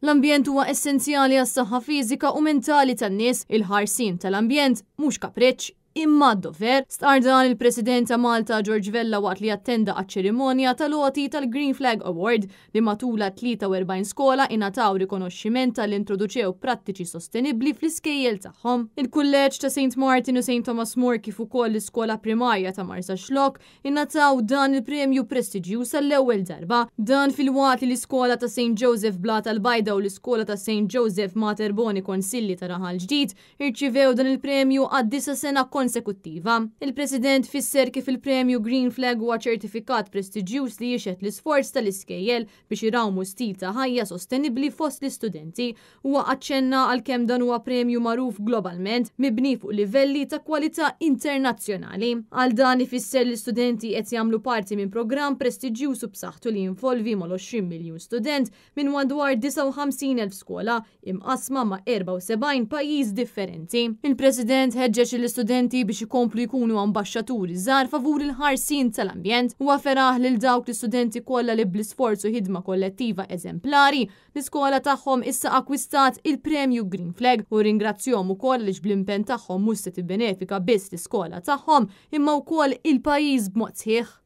L-ambjent huwa essenzjali għas-saħħa fiżika u mentali tan-nies, il-ħarsien tal-ambjent mhux kapriċċ imma dover. Stqarr dan il-President ta' Malta George Vella waqt li attenda għaċ-ċerimonja tal-għoti tal-Green Flag Award li matulha 43 skola ingħataw rikonoxximent talli introduċew prattiċi sostenibbli fl-iskejjel tagħhom. Il-Kulleġġ ta' St Martin u St Thomas More kif ukoll l-Iskola Primarja ta' Marsaxlokk ingħataw dan il-premju prestiġjuż għall-ewwel darba. Dan filwaqt li l-Iskola ta' St Joseph Blata l-Bajda u l-Iskola ta' St Joseph Mater Boni Consilii ta' Raħal Ġdid irċivew dan il-premju għad-disa' sena konsekuttiva. Il-President fisser kif il-premju Green Flag huwa ċertifikat prestiġjuż li jixhed l-isforz tal-iskejjel biex irawmu stil ta' ħajja sostenibbli fost l-istudenti. Huwa aċċenna għal kemm dan huwa premju magħruf globalment, mibni fuq livelli ta' kwalità internazzjonali. Għal dan ifisser li l-istudenti qed jagħmlu parti minn programm prestiġjuż u b'saħħtu li jinvolvi mal-20 miljun student minn madwar 59,000 skola imqassma ma' 74 pajjiż differenti. Il-President ħeġġeġ lill-istudenti biex ikomplu jkunu ambaxxaturi żgħar favur il-ħarsien tal-ambjent. Huwa feraħ lil dawk l-istudenti kollha li bl-isforz u ħidma kollettiva eżemplari, l-iskola tagħhom issa akkwistat il-premju Green Flag u rringrazzjahom ukoll għaliex bl-impenn tagħhom mhux se tibbenefika biss l-iskola tagħhom imma wkoll il-pajjiż b'mod sħiħ.